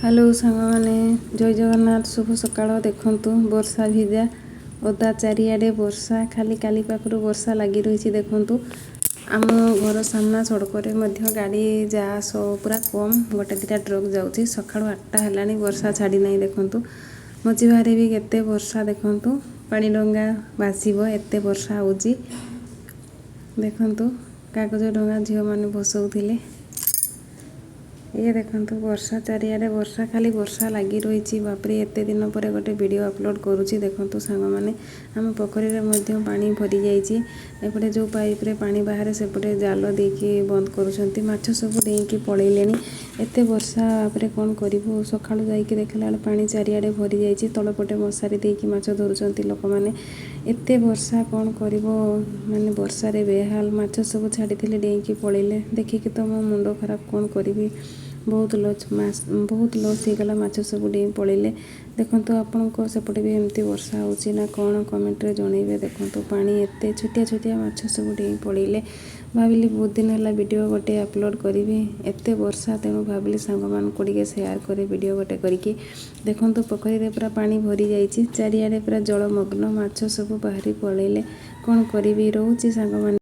Hello ସାଙ୍ଗମାନେ, ଜୟ ଜଗନ୍ନାଥ, ଶୁଭ ସକାଳ। ଦେଖନ୍ତୁ, ବର୍ଷା ଭିଜା ଓଦା ଚାରିଆଡ଼େ ବର୍ଷା। ଖାଲି କାଲି ପାଖରୁ ବର୍ଷା ଲାଗି ରହିଛି। ଦେଖନ୍ତୁ, ଆମ ଘର ସାମ୍ନା ସଡ଼କରେ ମଧ୍ୟ ଗାଡ଼ି ଯା ଆସ ପୁରା କମ୍, ଗୋଟେ ଦୁଇଟା ଟ୍ରକ୍ ଯାଉଛି। ସକାଳୁ 8ଟା ହେଲାଣି, ବର୍ଷା ଛାଡ଼ି ନାହିଁ। ଦେଖନ୍ତୁ, ମଝି ବାହାରେ ବି କେତେ ବର୍ଷା। ଦେଖନ୍ତୁ, ପାଣି ଡଙ୍ଗା ଭାସିବ, ଏତେ ବର୍ଷା ହେଉଛି। ଦେଖନ୍ତୁ, କାଗଜ ଡଙ୍ଗା ଝିଅମାନେ ଭସଉଥିଲେ। ଇଏ ଦେଖନ୍ତୁ, ବର୍ଷା, ଚାରିଆଡ଼େ ବର୍ଷା, ଖାଲି ବର୍ଷା ଲାଗି ରହିଛି। ବାପରେ, ଏତେ ଦିନ ପରେ ଗୋଟେ ଭିଡ଼ିଓ ଅପଲୋଡ଼ କରୁଛି। ଦେଖନ୍ତୁ ସାଙ୍ଗମାନେ, ଆମ ପୋଖରୀରେ ମଧ୍ୟ ପାଣି ଭରି ଯାଇଛି। ଏପଟେ ଯେଉଁ ପାଇପ୍ରେ ପାଣି ବାହାରେ, ସେପଟେ ଜାଲ ଦେଇକି ବନ୍ଦ କରୁଛନ୍ତି। ମାଛ ସବୁ ଡେଇଁକି ପଳେଇଲେଣି। ଏତେ ବର୍ଷା, ବାପରେ, କ'ଣ କରିବୁ? ସକାଳୁ ଯାଇକି ଦେଖିଲା ବେଳେ ପାଣି ଚାରିଆଡ଼େ ଭରି ଯାଇଛି। ତଳପଟେ ମଶାରୀ ଦେଇକି ମାଛ ଧରୁଛନ୍ତି ଲୋକମାନେ। ଏତେ ବର୍ଷା, କ'ଣ କରିବ? ମାନେ ବର୍ଷାରେ ବେହାଲ। ମାଛ ସବୁ ଛାଡ଼ିଥିଲେ, ଡେଇଁକି ପଳେଇଲେ। ଦେଖିକି ତ ମୋ ମୁଣ୍ଡ ଖରାପ, କ'ଣ କରିବି? ବହୁତ ଲସ୍, ବହୁତ ଲସ୍ ହେଇଗଲା। ମାଛ ସବୁ ଡେଇଁ ପଳେଇଲେ। ଦେଖନ୍ତୁ, ଆପଣଙ୍କ ସେପଟେ ବି ଏମିତି ବର୍ଷା ହେଉଛି ନା କ'ଣ, କମେଣ୍ଟରେ ଜଣେଇବେ। ଦେଖନ୍ତୁ, ପାଣି ଏତେ, ଛୋଟିଆ ଛୋଟିଆ ମାଛ ସବୁ ଡେଇଁ ପଳେଇଲେ। ଭାବିଲି ବହୁତ ଦିନ ହେଲା ଭିଡ଼ିଓ ଗୋଟେ ଅପଲୋଡ଼ କରିବି, ଏତେ ବର୍ଷା, ତେଣୁ ଭାବିଲି ସାଙ୍ଗମାନଙ୍କୁ ଟିକେ ସେୟାର କରେ ଭିଡ଼ିଓ ଗୋଟେ କରିକି। ଦେଖନ୍ତୁ, ପୋଖରୀରେ ପୁରା ପାଣି ଭରି ଯାଇଛି, ଚାରିଆଡ଼େ ପୁରା ଜଳମଗ୍ନ। ମାଛ ସବୁ ବାହାରି ପଳେଇଲେ। କ'ଣ କରିବି? ରହୁଛି ସାଙ୍ଗମାନେ।